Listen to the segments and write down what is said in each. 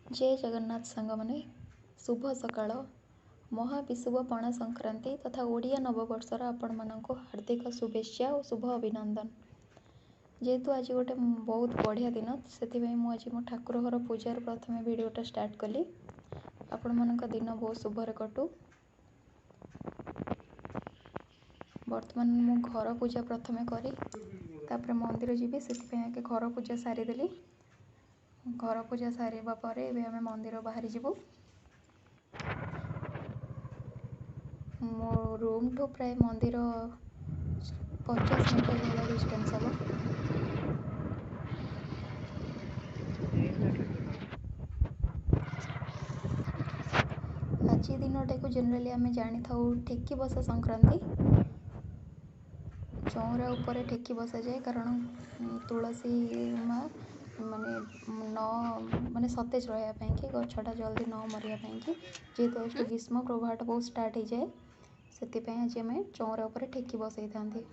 ଜୟ ଜଗନ୍ନାଥ ସାଙ୍ଗମାନେ, ଶୁଭ ସକାଳ। ମହାବିଷୁବ ପଣା ସଂକ୍ରାନ୍ତି ତଥା ଓଡ଼ିଆ ନବବର୍ଷର ଆପଣମାନଙ୍କୁ ହାର୍ଦ୍ଦିକ ଶୁଭେଚ୍ଛା ଓ ଶୁଭ ଅଭିନନ୍ଦନ। ଯେହେତୁ ଆଜି ଗୋଟେ ବହୁତ ବଢ଼ିଆ ଦିନ, ସେଥିପାଇଁ ମୁଁ ଆଜି ମୋ ଠାକୁର ଘର ପୂଜାରୁ ପ୍ରଥମେ ଭିଡ଼ିଓଟା ଷ୍ଟାର୍ଟ କଲି। ଆପଣମାନଙ୍କ ଦିନ ବହୁତ ଶୁଭରେ କଟୁ। ବର୍ତ୍ତମାନ ମୁଁ ଘର ପୂଜା ପ୍ରଥମେ କରି ତାପରେ ମନ୍ଦିର ଯିବି, ସେଥିପାଇଁ ଆଗେ ଘର ପୂଜା ସାରିଦେଲି। ଘର ପୂଜା ସାରିବା ପରେ ଏବେ ଆମେ ମନ୍ଦିର ବାହାରି ଯିବୁ। ମୋ ରୁମ୍ଠୁ ପ୍ରାୟ ମନ୍ଦିର 50 ମିଟର ଭଳିଆ ଡିଷ୍ଟାନ୍ସ ହେବ। ଆଜି ଦିନଟାକୁ ଜେନେରାଲି ଆମେ ଜାଣିଥାଉ ଠେକି ବସା ସଂକ୍ରାନ୍ତି। ଚଉଁରା ଉପରେ ଠେକି ବସାଯାଏ, କାରଣ ତୁଳସୀ ମା ମାନେ ନ ମାନେ ସତେଜ ରହିବା ପାଇଁକି, ଗଛଟା ଜଲ୍ଦି ନ ମରିବା ପାଇଁକି। ଯେହେତୁ ଆଜିଠୁ ଗ୍ରୀଷ୍ମ ପ୍ରବାହଟା ବହୁତ ଷ୍ଟାର୍ଟ ହେଇଯାଏ, ସେଥିପାଇଁ ଆଜି ଆମେ ଚଉଁରା ଉପରେ ଠେକି ବସେଇଥାନ୍ତି।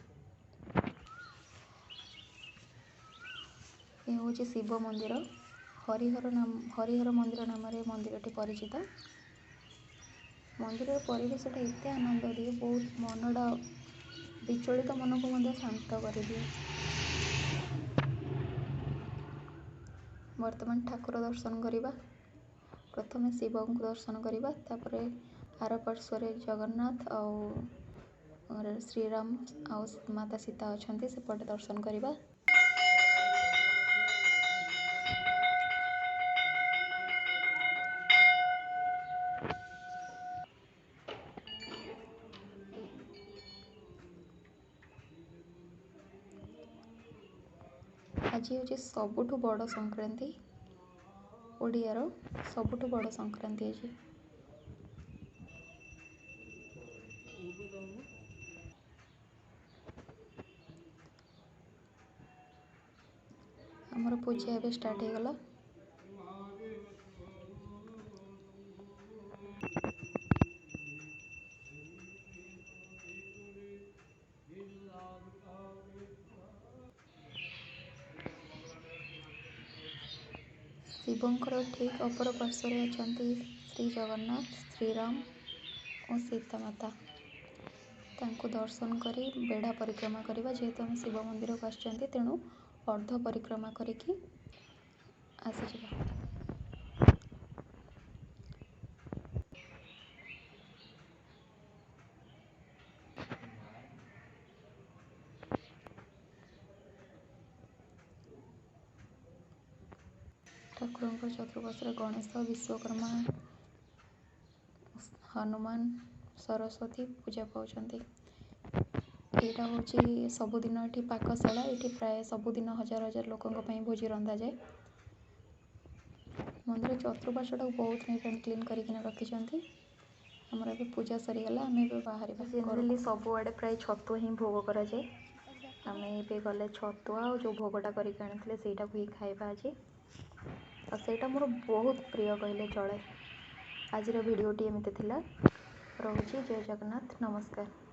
ଏ ହେଉଛି ଶିବ ମନ୍ଦିର। ହରିହର ନାମ, ହରିହର ମନ୍ଦିର ନାମରେ ମନ୍ଦିରଟି ପରିଚିତ। ମନ୍ଦିରର ପରିବେଶଟା ଏତେ ଆନନ୍ଦ ଦିଏ, ବହୁତ ମନଟା ବିଚଳିତ ମନକୁ ମଧ୍ୟ ଶାନ୍ତ କରିଦିଏ। ବର୍ତ୍ତମାନ ଠାକୁର ଦର୍ଶନ କରିବା। ପ୍ରଥମେ ଶିବଙ୍କୁ ଦର୍ଶନ କରିବା, ତାପରେ ଆର ପାର୍ଶ୍ୱରେ ଜଗନ୍ନାଥ ଆଉ ଶ୍ରୀରାମ ଆଉ ମାତା ସୀତା ଅଛନ୍ତି, ସେପଟେ ଦର୍ଶନ କରିବା। ଆଜି ହେଉଛି ସବୁଠୁ ବଡ଼ ସଂକ୍ରାନ୍ତି, ଓଡ଼ିଆର ସବୁଠୁ ବଡ଼ ସଂକ୍ରାନ୍ତି ଆଜି। ଆମର ପୂଜା ଏବେ ଷ୍ଟାର୍ଟ ହେଇଗଲା। ଶିବଙ୍କର ଠିକ୍ ଅପର ପାର୍ଶ୍ୱରେ ଅଛନ୍ତି ଶ୍ରୀ ଜଗନ୍ନାଥ, ଶ୍ରୀରାମ ଓ ସୀତା ମାତା। ତାଙ୍କୁ ଦର୍ଶନ କରି ବେଢ଼ା ପରିକ୍ରମା କରିବା। ଯେହେତୁ ଆମେ ଶିବ ମନ୍ଦିରକୁ ଆସିଛନ୍ତି, ତେଣୁ ଅର୍ଦ୍ଧ ପରିକ୍ରମା କରିକି ଆସିଯିବା। ଠାକୁରଙ୍କ ଚତୁଃପାର୍ଶ୍ୱରେ ଗଣେଶ, ବିଶ୍ୱକର୍ମା, ହନୁମାନ, ସରସ୍ୱତୀ ପୂଜା ପାଉଛନ୍ତି। ଏଇଟା ହେଉଛି ସବୁଦିନ ଏଠି ପାକଶାଳା। ଏଠି ପ୍ରାୟ ସବୁଦିନ ହଜାର ହଜାର ଲୋକଙ୍କ ପାଇଁ ଭୋଜି ରନ୍ଧାଯାଏ। ମନ୍ଦିର ଚତୁଃପାର୍ଶ୍ୱଟାକୁ ବହୁତ ନିଟ୍ ଆଣ୍ଡ କ୍ଲିନ୍ କରିକିନା ରଖିଛନ୍ତି। ଆମର ଏବେ ପୂଜା ସରିଗଲା, ଆମେ ଏବେ ବାହାରିବା। ଜେନେରାଲି ସବୁଆଡ଼େ ପ୍ରାୟ ଛତୁଆ ହିଁ ଭୋଗ କରାଯାଏ। ଆମେ ଏବେ ଗଲେ ଛତୁଆ ଆଉ ଯେଉଁ ଭୋଗଟା କରିକି ଆଣିଥିଲେ ସେଇଟାକୁ ହିଁ ଖାଇବା ଆଜି। ଆଉ ସେଇଟା ମୋର ବହୁତ ପ୍ରିୟ କହିଲେ ଚଳେ। ଆଜିର ଭିଡ଼ିଓଟି ଏମିତି ଥିଲା। ରହୁଛି, ଜୟ ଜଗନ୍ନାଥ, ନମସ୍କାର।